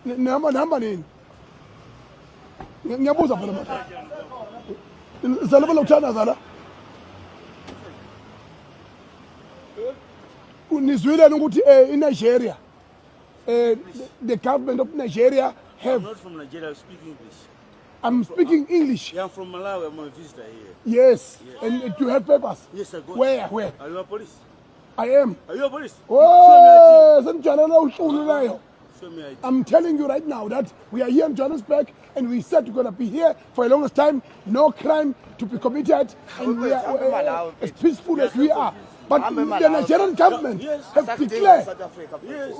Nihamba, nihamba nini? Ngiyabuza phela manje. Zala bela ukuthandaza la. Nizwile ukuthi in Nigeria, the government of Nigeria have I'm not from Nigeria, I speak English. I'm speaking English. Yeah, I'm from Malawi. I'm a visitor here. Yes. Yes. And do you have papers? Yes, I got. Where? Where? Are you a police? I am. Are you a police? Oh, senijwayelana uhlulu leyo. Show me ID. I'm telling you right now that we are here in Johannesburg and we said we're going to be here for a longest time. No crime to be committed. And we are as peaceful as we are. But the Nigerian government have declared. Yes.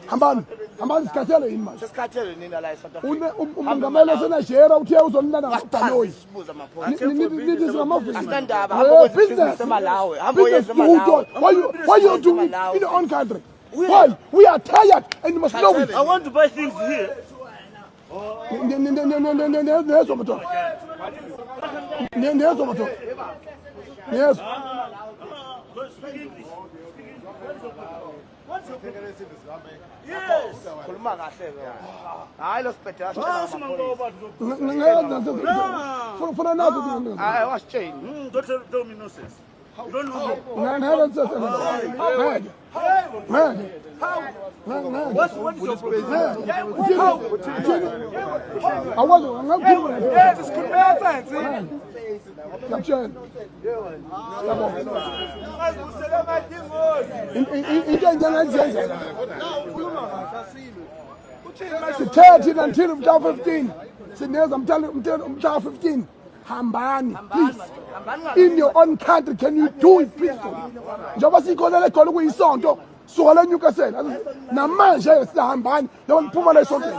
Hambani, hambani, sikhathele yini manje? Sesikhathele nina la eSouth Africa. Umongameli waseNigeria uthe uzonilanda ngamabhanoyi. Sibuza amaphoyisa. Nithi singamavisi. Asinandaba, hamba ukwenza Business. ibhizinisi eMalawi, hamba Business uyenze eMalawi. Why you do it in your own country? Why? We are tired and you must know it. I want to buy things here. Niyezwa madoda? Niyezwa madoda? Niyezwa? Speak English. What's your problem? Yes. Khuluma kahle ke. Hayi lo sibhedela Ah, Funa nazo. Hayi wasitsheni. Don't tell me nonsense. You don't know me. Ngeke, ngeke. Ngeke. Ngeke. What is your problem? Awukwazi ngakukhuluma naye. Ngiyakutshela. Yabo. Into enjengazenza. Sithe thina until mhla 15. Sineza mhla 15. Hambani, please. In your own country, can you do it peacefully? Njengoba sikholele khona kuyisonto, suka la Newcastle. Namanje sihambani noma niphuma la esontweni.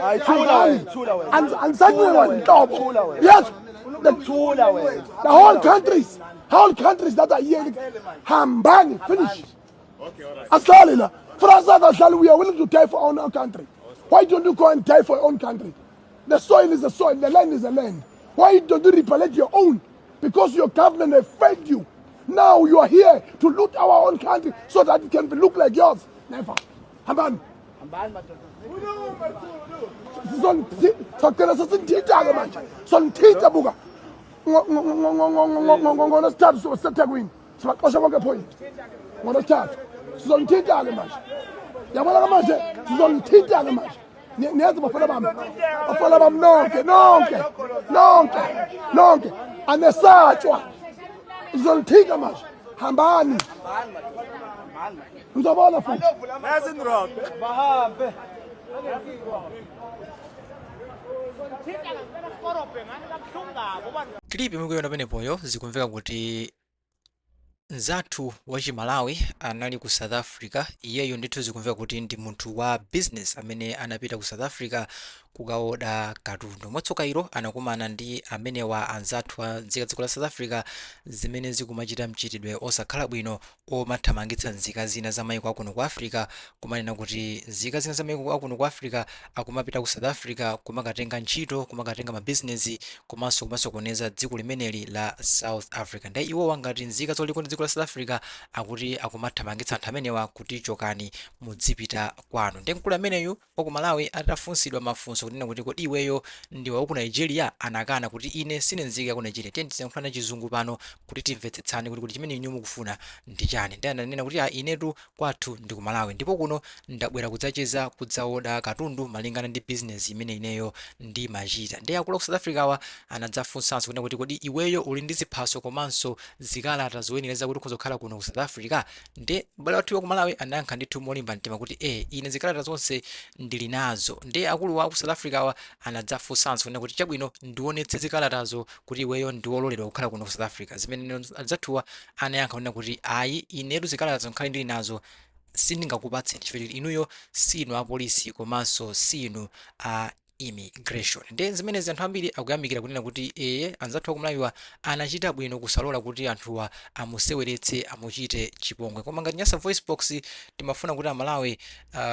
Hayi, thula wena, thula wena. Anisancengwa nhlobo. Thula wena. Yes. The, Thula wena. the whole countries that are here, hambani, finish. Asihlali la. For us ahlali, we are willing to die for our own country. Why don't you go and die for your own country? The soil is the soil, the land is the land. Why don't you repellent your own? Because your government have failed you. Now you are here to loot our own country so that it can be look like yours. Never. Hambani. Hambani madoda. Socela sesinthinta ke manje. Sonithinta, buka. NgoLwesithathu sobe siseThekwini. Sibaxosha bonke point. NgoLwesithathu. Sizonithinta ke manje. Yabona ke manje sizonithinta ke manje. Niyazi bafana bami. Bafana bami nonke, nonke. Nonke. Nonke. Anesatshwa. Sizonithinta manje. Hambani. Ngizobona futhi. Bahambe. Clip mukuiona penepoyo, zikumveka kuti mzathu wa Chimalawi anali ku South Africa. Iyeyo ndithu zikumveka kuti ndi munthu wa business amene anapita ku South Africa kukaoda katundu. Mwatsoka ilo anakumana ndi amenewa anzathu a nzika dziko la South Africa zimene zikumachita mchitidwe osakhala bwino omathamangitsa nzika zina za maiko akuno ku Africa, kumanena kuti nzika zina za maiko akuno ku Africa akumapita ku South Africa kumakatenga ntchito, kumakatenga mabizinesi komanso kumasokoneza dziko limeneli la South Africa. Ndiye iwowa ngati nzika zolikonda dziko la South Africa akuti akumathamangitsa anthu amenewa kuti chokani, mudzipita kwanu. Ndiye mkulu ameneyu wa ku Malawi atafunsidwa mafunso kunena kuti kodi iweyo ndiwe wa ku Nigeria, anakana kuti ine sine nzika ya ku Nigeria. Tiye tiziyankhulana Chizungu pano kuti timvetsetsane kuti chimene inu mukufuna ndi chani. Ndiye ananena kuti, "Ah, inetu kwathu ndi ku Malawi ndipo kuno ndabwera kudzacheza, kudzaoda katundu malingana ndi business imene ineyo ndimachita." Ndiye akulu ku South Africa awa anadzafunsanso kunena kuti kodi iweyo uli ndi ziphaso komanso zikalata zoyenera kuti ukhoza kukhala kuno ku South Africa? Ndiye m'bale wathu wa ku Malawi anayankha ndithu molimba mtima kuti e, ine zikalata zonse ndili nazo. Ndiye akulu wa ku South Africa awa anadzafunsanso kunena kuti chabwino, ndionetse zikalatazo kuti iweyo ndiwololedwa kukhala kuno ku South Africa, zimene anzathuwa anayankha kunena kuti ayi, inetu zikalatazo nkhale ndili nazo sindingakupatseni chifukwa choti inuyo sinu apolisi komanso sinu a immigration. Ndiye zimenezi anthu ambiri akuyamikira kunena kuti eye, anzathu akumalawiwa anachita bwino kusalola kuti anthuwa amuseweretse, amuchite chipongwe. Koma ngati Nyasa Voice Box timafuna kuti Amalawi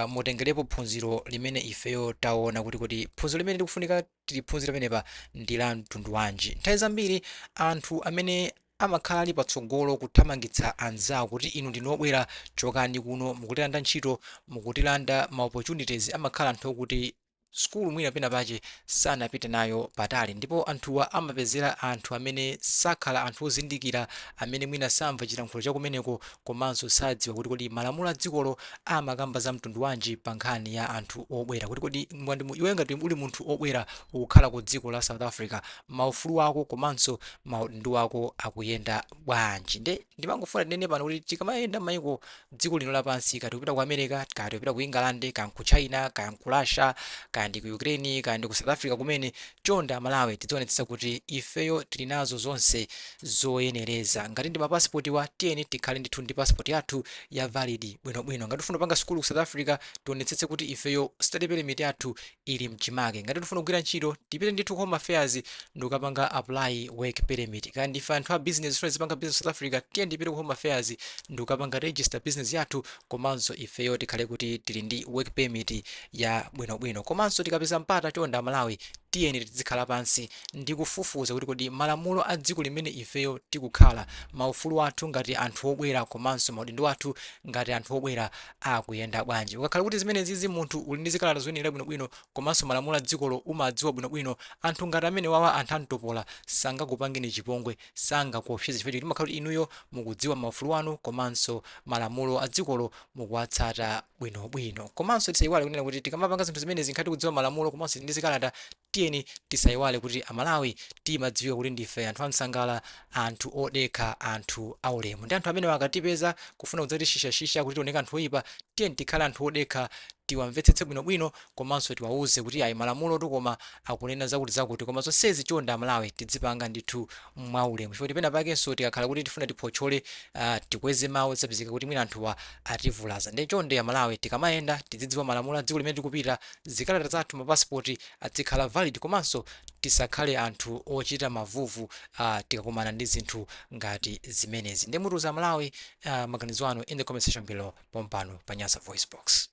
mutengerepo phunziro limene ifeyo taona kuti phunziro limene likufunika tiliphunzire pamenepa ndi la mtundu wanji. Nthawi zambiri anthu amene amakhala ali patsogolo kuthamangitsa anzawo kuti inu ndinu obwera, chokani kuno, mukutilanda ntchito, mukutilanda ma opportunities, amakhala anthu okuti sukulu mwina pena pache sanapite nayo patali. Ndipo anthuwa amapezera anthu amene sakhala anthu ozindikira, amene mwina samva chilankhulo chakumeneko komanso sadziwa kuti kodi malamulo a dzikolo amakamba za mtundu wanji pa nkhani ya anthu obwera, kuti kodi iwe ngati uli munthu obwera ukukhala ku dziko la South Africa, maufulu ako komanso maudindo ako akuyenda bwanji. Nde ndimangofuna tinene pano kuti tikamayenda m'mayiko dziko lino lapansi, kati kupita ku America, kati kupita ku England, kaya ku China, kaya ku Russia, kaya ndi ku Ukraine, kaya ndi ku South Africa kumene, chonde Amalawi tidzionetsetsa kuti ifeyo tili nazo zonse zoyenereza. Ngati ndi mapasipoti wa, tiyeni tikhale ndithu ndi passport yathu ya valid bwinobwino. Ngati tifuna kupanga sukulu ku South Africa, tionetsetse kuti ifeyo study permit yathu ili mchimake. Ngati tifuna kugwira ntchito, tipite ndithu Home Affairs ndikukapanga apply work permit. Kaya ndife anthu a business, tifuna tizipanga business South Africa, tiyeni tipite ku Home Affairs ndikukapanga register business yathu, komanso ifeyo tikhale kuti tili ndi work permit ya bwinobwino. Komanso tikapeza mpata, chonde Amalawi, tiyeni tizikhala pansi ndi kufufuza kuti kodi malamulo a dziko limene ifeyo tikukhala, maufulu athu ngati anthu obwera komanso maudindo athu ngati anthu obwera akuyenda bwanji. Ukakhala kuti zimenezizi munthu uli ndi zikalata zoyenera bwinobwino komanso malamulo a dzikolo umadziwa bwinobwino, anthu ngati amene wawa, anthu amtopola, sangakupangeni chipongwe, sangakuopseze, chifukwa choti makhala kuti inuyo mukudziwa maufulu anu komanso malamulo a dzikolo mukuwatsata bwinobwino. Komanso tisayiwale kunena kuti tikamapanga zinthu zimenezi, nkhati kudziwa malamulo komanso ndi zikalata, tiyeni tisayiwale kuti Amalawi timadziwika kuti ndife anthu amsangala, anthu odekha, anthu aulemu. Ndi anthu amene akatipeza kufuna kudzatishisha kuti tioneke anthu oyipa, tiyeni tikhale anthu odekha, tiwamvetsetse bwinobwino komanso tiwawuze kuti ayi, malamulo tukoma akunena zakuti zakuti. Koma zonsezi, chonde Amalawi, tidzipanga ndithu mwaulemu, chifukwa pena pakenso tikakhala kuti tifuna tiphotchole, tikweze mawu, zapezeka kuti mwina anthuwa ativulaza. Ndi chonde Amalawi, tikamayenda tidzidziwa malamulo a dziko limene tikupita, zikalata zathu, mapasipoti azikhala valid, komanso tisakhale anthu ochita mavuvu tikakumana ndi zinthu ngati zimenezi. Ndi mutiuza Amalawi maganizo anu in the comment section below pompano pa Nyasa Voice Box.